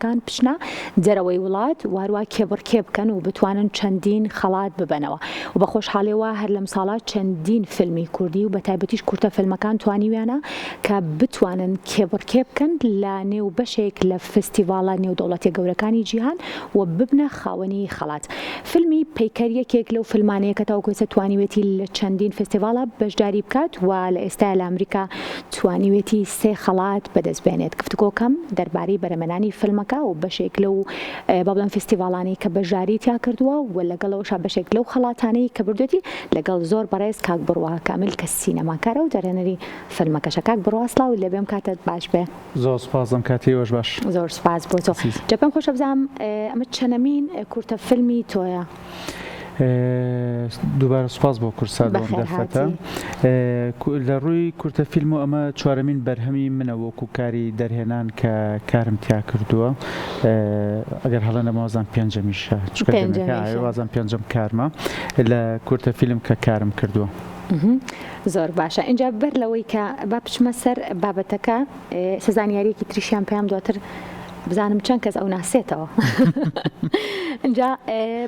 فیلمەکان بچنە دەرەوەی وڵات و هەروا کێبڕکێ بکەن و بتوانن چەندین خەڵات ببەنەوە و بە خۆشحاڵیەوە هەر لەم ساڵە چەندین فیلمی کوردی و بە تایبەتیش کورتە فیلمەکان توانیویانە کە بتوانن کێبڕکێ بکەن لە نێو بەشێک لە فستیڤاڵە نێودەوڵەتیە گەورەکانی جیهان و ببنە خاوەنی خەڵات. فیلمی پەیکەر یەکێک لەو فیلمانەیە کە تاوەکو ئێستا توانیوێتی لە چەندین فستیڤاڵا بەشداری بکات و لە ئێستایا لە ئەمریکا توانیوێتی سێ خەڵات بەدەست بێنێت. گفتوگۆکەم دەربارەی بەرەمێنانی فیلمەکە و بەشێک لەو با بڵێم فستیڤاڵانەی کە بەشداری تیا کردووە و لەگەڵ ئەوەشا بەشێک لەو خەڵاتانەی کە بردوێتی لەگەڵ زۆر بەڕێز کاک بڕوا کامیل کە سینەماکارە و دەرهێنەری فیلمەکەشە. کاک بڕوا سڵاوت لێبێ ئەم کاتەت باش بێ. زۆر سوپاس ئەم کاتی ئێوەش باش. زۆر سوپاس بۆ تۆ. جا پێم خۆشە بزانم ئەمە چەنەمین کورتە فیلمی تۆیە؟ دووبارە سوپاس بۆ کوردسات بۆ ئەم دەرفەتە. لە ڕووی کورتە فیلم و ئەمە چوارەمین بەرهەمی منە وەکو کاری دەرهێنان کە کارم تیا کردووە ئەگەر هەڵە نەبم وازان پێنجەمیشە چونکە دەمێکە وازان پێنجەم کارمە لە کورتە فیلم کە کارم کردووە. زۆر باشە ئینجا بەر لەوەی کە با بچمە سەر بابەتەکە سە زانیاریەکی تریشیان پێیان دواتر بزانم چەند کەس ئەو ناسێتەوە اینجا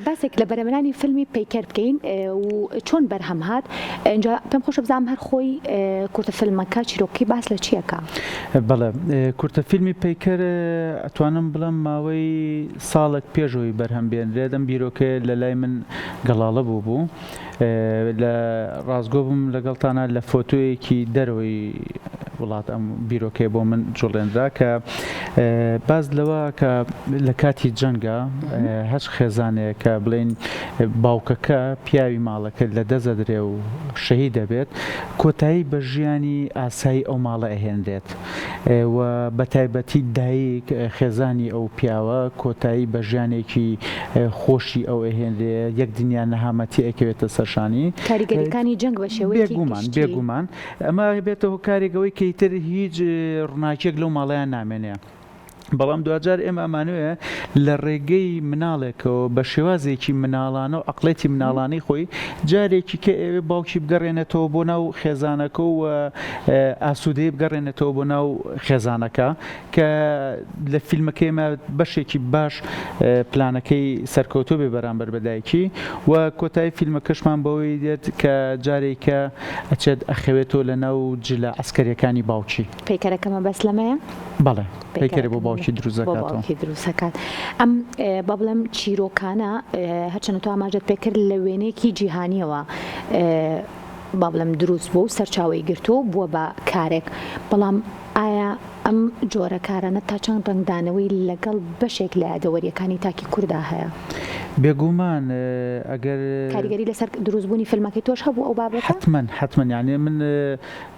باسێک لە بەرەمەرانی فیلمی پەیکەر بکەین و چۆن بەرهەم هات اینجا پێم خۆشە بزانم هەر خۆی کورتە فیلمەکە چیرۆکی باس لە چیەکە؟ بەڵێ کورتە فیلمی پەیکەر ئەتوانم بڵێم ماوەی ساڵێک پێشەوەی بەرهەم بێنرێت ئەم بیرۆکەیە لە لای من گەڵاڵە بوو بوو لە ڕاستگۆ بم لەگەڵتانا لە فۆتۆیەکی دەرەوەی وڵات ئەم بیرۆکەیە بۆ من جوڵێنرا کە باس لەوە کە لە کاتی جەنگە هەچ خێزانێک کە بڵین باوکەکە پیاوی ماڵەکە لە دەزەدرێ و شەهید دەبێت کۆتایی بە ژیانی ئاسایی ئەو ماڵە ئەهێنرێت و بەتایبەتی دایک خێزانی ئەو پیاوە کۆتایی بە ژیانێکی خۆشی ئەو ئەهێنرێ یەک دنیا نەهامەتی ئەکەوێتە سەر شانی. کاریگەریەکانی جەنگ بە شێوەیەکی بێگومان گشتی. بێگومان ئەمە ئەبێتە هۆکارێک ئەوەی کە ئیتر هیچ ڕووناکیەک لەو ماڵەیان نامێنێ. بەڵام دواجار ئێمە ئەمانەوێ لە ڕێگەی مناڵێکەوە بە شێوازێکی مناڵانە و عەقڵێتی مناڵانەی خۆی جارێکی کە ئەوێ باوکی بگەڕێنێتەوە بۆ ناو خێزانەکە و ئاسوودەی بگەڕێنێتەوە بۆ ناو خێزانەکە کە لە فیلمەکەی ئێمە بەشێکی باش پلانەکەی سەرکەوتوو بێ بەرامبەر بە دایکی و کۆتایی فیلمەکەشمان بەوەی دێت کە جارێکە ئەچێت ئەخەوێتەوە لە ناو جلە عەسکەریەکانی باوکی. پەیکەرەکە مەبەست لەمەیە؟ بەڵێ پەیکەرێ بۆ باوکی دروست دەکاتەوە. بۆ باوکی دروست دەکات. ئەم با بڵێم چیرۆکانە هەرچەندە تۆ ئاماژەت پێ کرد لە وێنەیەکی جیهانیەوە با بڵێم دروست بوو و سەرچاوەی گرتووە و بووە بە کارێک، بەڵام ئایا ئەم جۆرە کارانە تا چەند ڕەنگدانەوەی لەگەڵ بەشێک لە یادەوەرییەکانی تاکی کوردا هەیە؟ بێگومان ئەگەر. کاریگەری لەسەر دروستبوونی فیلمەکەی تۆش هەبوو ئەو بابەتە؟ حەتمەن حەتمەن یانی من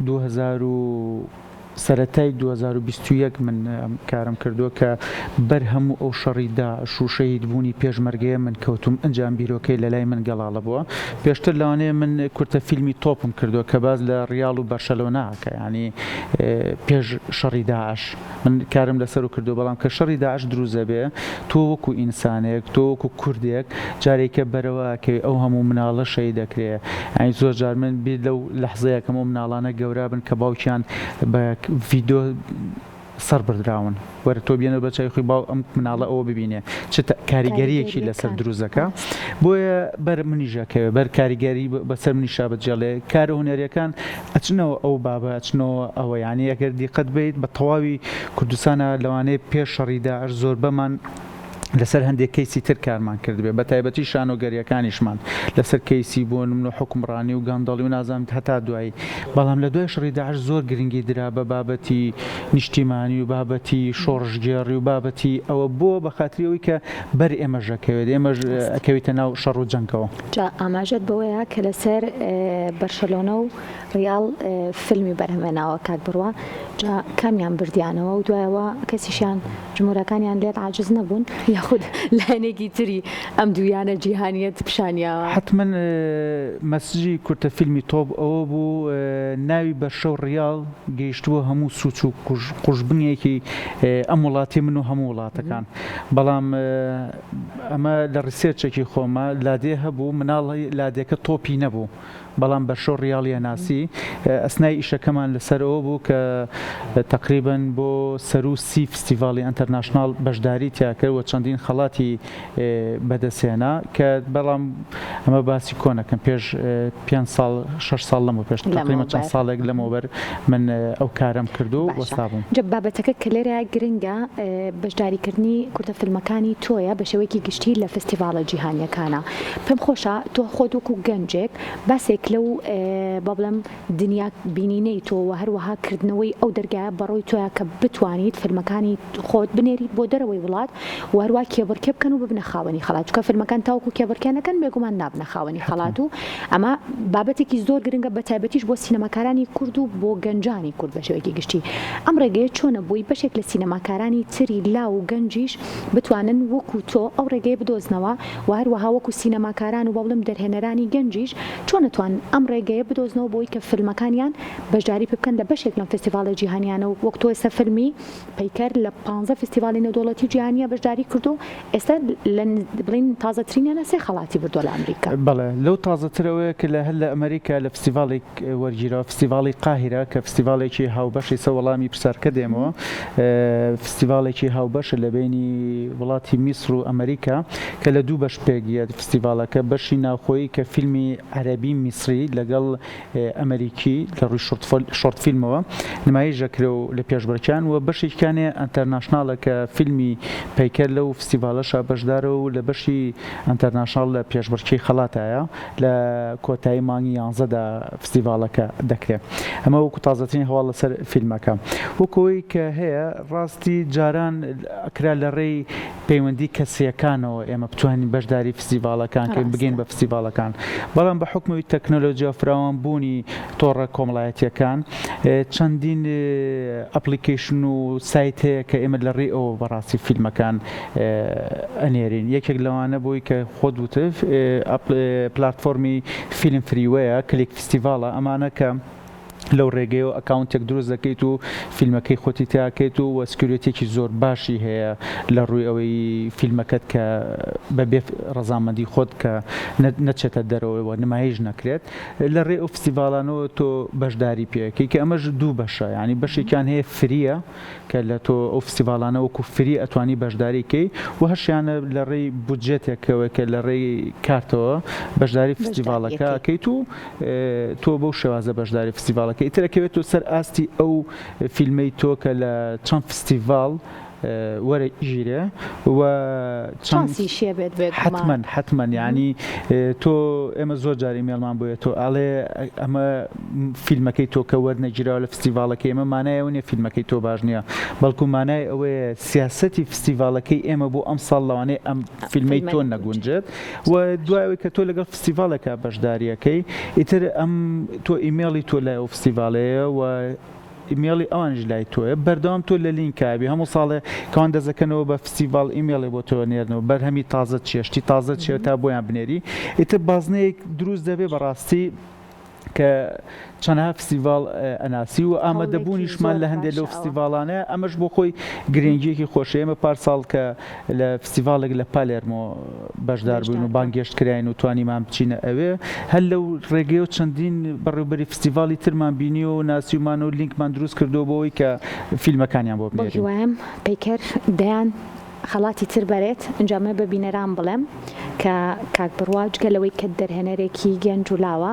2000 و سەرەتای 2021 من ئەم کارەم کردووە کە بەر هەموو ئەو شەڕی داعش و شەهید بوونی پێشمەرگەیە من کەوتوم ئنجا ئەم بیرۆکەی لەلای من گەڵاڵە بووە پێشتر لەوانەیە من کورتە فیلمی تۆپم کردووە کە باس لە ڕیاڵ و بەرشەلۆنە ئەکا یانی پێش شەڕی داعش من کارم لەسەر و کردووە بەڵام کە شەڕی داعش دروست دەبێ تۆ وەکو ئینسانێک تۆ وەکو کوردێک جارێکە بەرەوە ئەکەوی ئەو هەموو مناڵە شەهید دەکرێ یانی زۆر جار من بیر لەو لەحزەیەکەم ئەو مناڵانە گەورە بن کە باوکیان بە ڤیدۆ سەر بردراون وەرە تۆ بێنەوە بە چاوی خۆی باو ئەم مناڵە ئەوە ببینێ چ کاریگەریەکی لەسەر دروست دەکا بۆیە بەر منیش ئەکەوێ بەر کاریگەری بەسەر منیشا بەجێڵێ کارە هونەریەکان ئەچنەوە ئەو بابە ئەچنەوە ئەوە یانی ئەگەر دیقەت بیت بە تەواوی کوردستانە لەوانەیە پێش شەڕی داعش زۆربەمان لەسەر هەندێک کەیسی تر کارمان کردبێ بە تایبەتی شانۆگەریەکانیشمان لەسەر کەیسی بۆ نمونە حوکمڕانی و گەندەڵی و نازانم هەتا دوایی بەڵام لە دوای شەڕی داعش زۆر گرنگی درا بە بابەتی نیشتیمانی و بابەتی شۆڕشگێڕی و بابەتی ئەوە بۆ بە خاتری ئەوەی کە بەر ئێمەش ئەکەوێت ئێمەش ئەکەویتە ناو شەڕ و جەنگەوە. جا ئاماژەت بەوەیە کە لەسەر بەرشەلۆنە و ڕیاڵ فیلمی بەرهەمهێناوە کاک بڕوا جا کامیان بردیانەوە و دوایەوە کەسیشیان جمهورەکانیان لێت عاجز نەبوون یاخود لایەنێکی تری ئەم دوویانە جیهانیەت پیشانیاوە؟ حەتمەن مەسجی کورتە فیلمی تۆپ ئەوە بوو ناوی بەرشە و ڕیاڵ گەیشتبووە هەموو سوچ و قوژبنێکی ئەم وڵاتی من و هەموو وڵاتەکان بەڵام ئەمە لە ڕیسێرچێکی خۆمە لادێ هەبوو مناڵ لادێکە تۆپی نەبوو. بەڵام بەرشە و ڕیاڵی ئەناسی. ئەسنای ئیشەکەمان لەسەر ئەوە بوو کە تەقریبەن بۆ سەروو سی فستیڤاڵی ئەنتەرناشناڵ بەشداری تیا کرد و چەندین خەڵاتی بەدەستهێنا کە بەڵام ئەمە باسی کۆنەکەم پێش پێنج ساڵ شەش ساڵ لەمەو پێش تەقریبەن چەند لەمەوبەر. ساڵێک لەمەوبەر من ئەو کارەم کرد و باشە وەستا بووم. جا بابەتەکە کە لێرە گرنگە بەشداریکردنی کورتە فیلمەکانی تۆیە بە شێوەیەکی گشتی لە فستیڤاڵە جیهانیەکانا پێم خۆشە تۆ خۆت وەکو گەنجێک باسێک لەو با بڵێم دنیا بینینەی تۆ و هەروەها کردنەوەی ئەو دەرگایە بەڕووی تۆیا کە بتوانیت فیلمەکانی خۆت بنێریت بۆ دەرەوەی وڵات و هەروا کێبڕکێ بکەن و ببنە خاوەنی خەڵات چونکە فیلمەکان تاوەکو کێبڕکێ نەکەن بێگومان نابنە خاوەنی خەڵات و ئەمە بابەتێکی زۆر گرنگە بە تایبەتیش بۆ سینەماکارانی کورد و بۆ گەنجانی کورد بە شێوەیەکی گشتی ئەم ڕێگەیە چۆنە بۆی بەشێک لە سینەماکارانی تری لاو و گەنجیش بتوانن وەکو تۆ ئەو ڕێگەیە بدۆزنەوە و هەروەها وەکو سینەماکاران و با بڵێم دەرهێنەرانی گەنجیش چۆن ئەتوانن ئەم ڕێگەیە بدۆزنەوە بۆی کە فیلمەکانیان بەشداری پێ بکەن لە بەشێک لەم فێستیڤاڵە جیهانیانە و وەک تۆ ئێستا فیلمی پەیکەر لە پانزە فیستیڤاڵی نێودەوڵەتی و جیهانییە بەشداری کردووە و ئێستا لە بڵێین تازەترینیانە سێ خەڵاتی بردووە لە ئەمریکا. بەڵێ لەو تازەتر ئەوەیە کە لە هەر لە ئەمریکا لە فستیڤاڵێک وەرگیراوە، فستیڤاڵی قاهیرە کە فستیڤاڵێکی هاوبەشە، ئیستا وەڵامی پرسیارکە دێمەوە، فستیڤاڵێکی هاوبەشە لە بەینی وڵاتی میسر و ئەمریکا کە لە دوو بەش پێک یەت فستیڤاڵەکە، بەشی ناوخۆیی کە فیلمی عەرەبی میسری لەگەڵ ئەمەریکی لە ڕووی short فیلمەوە نمایش دەکرێ و لە پێشبڕکێیان و بەشێکیان هەیە international ە کە فیلمی پەیکەر لەو فستیڤاڵەشا بەشدارە و لە بەشی international لە پێشبڕکێی خەڵاتایە لە کۆتایی مانگی یانزەدا فستیڤاڵەکە دەکرێ. ئەمە وەکو تازەترین هەواڵ لەسەر فیلمەکە. وەکو ئەوەی کە هەیە ڕاستی جاران ئەکرا لە ڕێی پەیوەندی کەسییەکانەوە ئێمە بتوانین بەشداری فستیڤاڵەکان کەین بگەین ڕاستە. بە فستیڤاڵەکان بەڵام بە حوکمی تەکنەلۆجیا و فراوان بوونی تۆڕە کۆمەڵایەتییەکان چەندین application و سایت هەیە کە ئێمە لە ڕێی ئەوە بەڕاستی فیلمەکان ئەنێرین یەکێک لەوانە بۆی کە خۆت وتت پلاتفۆرمی فیلم فریوەیە کلیک فستیڤاڵە ئەمانە کە لەو ڕێگەیەوە account ێک دروست دەکەیت و فیلمەکەی خۆتی تیاکەیت و وە security ێکی زۆر باشی هەیە لە ڕووی ئەوەی فیلمەکەت کە بە بێ ڕەزامەندی خۆت کە نەچێتە دەرەوە و نمایش نەکرێت لە ڕێی ئەو فستیڤاڵانەوە تۆ بەشداری پێ ئەکەی کە ئەمەش دوو بەشە یانی بەشێکیان هەیە free یە کە لە تۆ ئەو فستیڤاڵانە وەکو free ئەتوانی بەشداری کەی و هەشیانە لە ڕێی بودجێتێکەوە کە لە ڕێی کارتەوە بەشداری فستیڤاڵەکە ئەکەیت و تۆ بەو شێوازە بەشداری فستیڤاڵەکە ئیتر ئەکەوێتەوە سەر ئاستی ئەو فیلمەی تۆ کە لە چەند فستیڤاڵ وەرەگیرێ و چەند چانسیشی هەبێت بێگومان. حەتمەن حەتمەن یانی تۆ ئێمە زۆر جار ئیمێڵمان بۆ یەتۆ ئەڵێ ئەمە فیلمەکەی تۆ کە وەرنەگیراوە لە فستیڤاڵەکەی ئێمە مانای ئەوە نیە فیلمەکەی تۆ باش نیە بەڵکو مانای ئەوەیە سیاسەتی فستیڤاڵەکەی ئێمە بۆ ئەمساڵ لەوانەیە ئەم فیلمەی تۆ نەگونجێت و دوای ئەوەی کە تۆ لەگەڵ فستیڤاڵێکا بەشداری ئەکەی ئیتر ئەم تۆ ئیمێڵی تۆ لای ئەو فستیڤاڵەیە و ئیمێڵی ئەوانیش لای تۆیە بەردەوام تۆ لە لینکابی هەموو ساڵێ کەوان دەزەکەنەوە بە فستیڤاڵ ئیمێڵێ بۆ تۆ نێرنەوە بەرهەمی تازە چیە شتی تازە چیە تا بۆیان بنێری ئیتر بازنەیەک دروست دەبێ بەڕاستی کە چەندەها فستیڤاڵ ئەناسی و هەوڵێکی ئامادەبوونیشمان زۆر لە هەندێک لەو باشە ئەوە. فستیڤاڵانە ئەمەش بۆ خۆی گرنگیەکی خۆشە ئێمە پارساڵ کە لە فستیڤاڵێک لە پالێرمۆ بەشدار بووین و بەشدار بوون. بانگهێشت کراین و توانیمان بچینە ئەوێ هەر لەو ڕێگەیەوە چەندین بەڕێوبەری فستیڤاڵی ترمان بینیوە و ناسیومان و لینکمان دروست کردووە بۆ ئەوەی کە فیلمەکانیان بۆ بەو بنێرین. هیوایەم پەیکەر دەیان خەڵاتی تر بەرێت، ئینجا من بە بینەران بڵێم کە کاک بڕوا جگە لەوەی کە دەرهێنەرێکی گەنج و لاوە،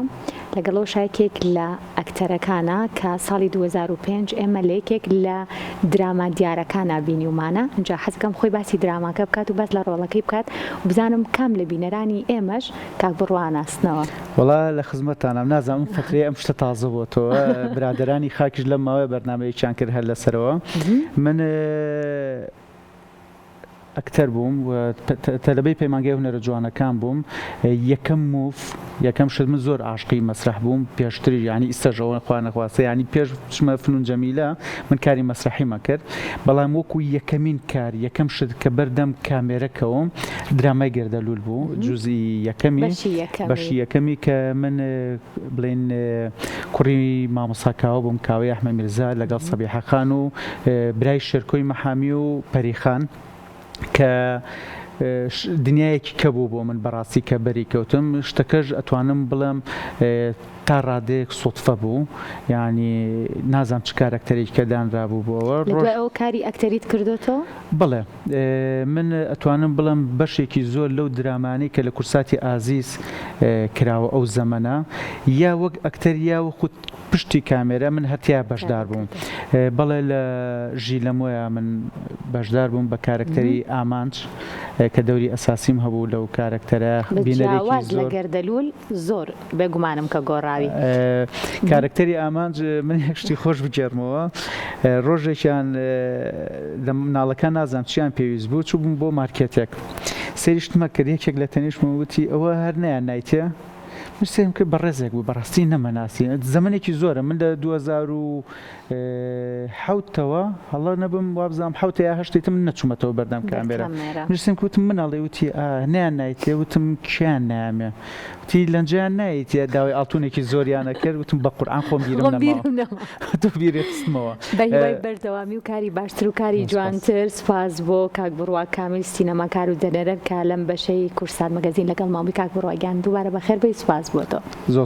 لەگەڵ ئەوەشا یەکێک لە ئەکتەرەکانە کە ساڵی 2005 ئێمە لە یەکێک لە دراما دیارەکانا بینیومانە، ئینجا حەز دەکەم خۆی باسی دراماکە بکات و باس لە ڕۆڵەکەی بکات و بزانم کام لە بینەرانی ئێمەش کاک بڕوا ئەناسنەوە. وەڵا لە خزمەتتانام نازانم ئەم فەترەیە ئەم شتە تازە بۆتەوە برادەرانی خاکیش لەم ماوەیە بەرنامەیەکیان کرد هەر لەسەرەوە من ئەکتەر بووم و تەلەبەی پەیمانگای هونەرە جوانەکان بووم یەکەم move یەکەم شت من زۆر عاشقی مەسرح بووم پێشتری یانی ئیستاش ئەوە خوا نەخواستە یانی پێش بچمە فنون جەمیلە من کاری مەسرحیمە کرد بەڵام وەکو یەکەمین کار یەکەم شت کە بەردەم کامێرە کەوم درامای گەردەلوول بوو جوزی یەکەمی بەشی یەکەمی بەشی یەکەمی کە من بڵێن کوڕی مامۆستا کاوە بووم، کاوەی ئەحمە میرزا لەگەڵ سەبیحە خان و برای شێرکۆی مەحامی و پەری خان کە دنیایەکی کە بوو بۆ من بەڕاستی کە بەری کەوتم شتەکەش ئەتوانم بڵێم تا ڕادەیەک سوتفە بوو یانی نازانم چ کارەکتەرێکی کە دانرابوو بۆ ئەوە لە دوای ئەوە کاری ئەکتەریت کردۆتەوە؟ بەڵێ من ئەتوانم بڵێم بەشێکی زۆر لەو درامانەی کە لە کورساتی ئازیز کراوە ئەو زەمەنە یا وەک ئەکتەر یا وەخود پشتی کامێرا من هەر تیا بەشدار بووم بەڵێ لە ژیلەمۆیا من بەشدار بووم بە کارەکتەری ئامانج کە دەوری ئەساسیم هەبوو لەو کارەکتەرە بینەرێکی جیاواز لە زۆر گەردەلوول زۆر بێگومانم کە گۆڕاوی. کارەکتەری ئامانج من یەک شتی خۆش بگێڕمەوە ڕۆژێکیان لە مناڵەکان نازانم چیان پێویست بوو چووبووم بۆ مارکێتێک سەیری شتمە کرد یەکێک لە تەنیشتم وتی ئەوە هەر نەیان نایتێ من سەیرم کرد بەڕێزێک بوو بەڕاستی نەمەناسی زەمەنێکی زۆرە من لە 2007 تەوە هەڵە نەبم وابزانم حەوت یا هەشت تم نەچوومەتەوە بەردەم کامێرا منیش سەیرم کرد وتم مناڵی وتی ئا نەیان نایتێ وتم کێیان نایامێ وتی لەنجەیان نایتێ داوای ئاڵتونێکی زۆریان ئەکرد وتم بە قورعان خۆم بیرم نەماوە تۆ بیری خستمەوە. بە هیوای بەردەوامی و کاری باشتر و کاری جوانتر سوپاس بۆ کاک بڕوا کامیل سینەماکار و دەرهێنەر کە لەم بەشەی کوردسات مەگەزین لەگەڵمان بووی کاک بڕوا گیان دووبارە بەخێر بێی سوپاس بۆ تۆ. زۆر.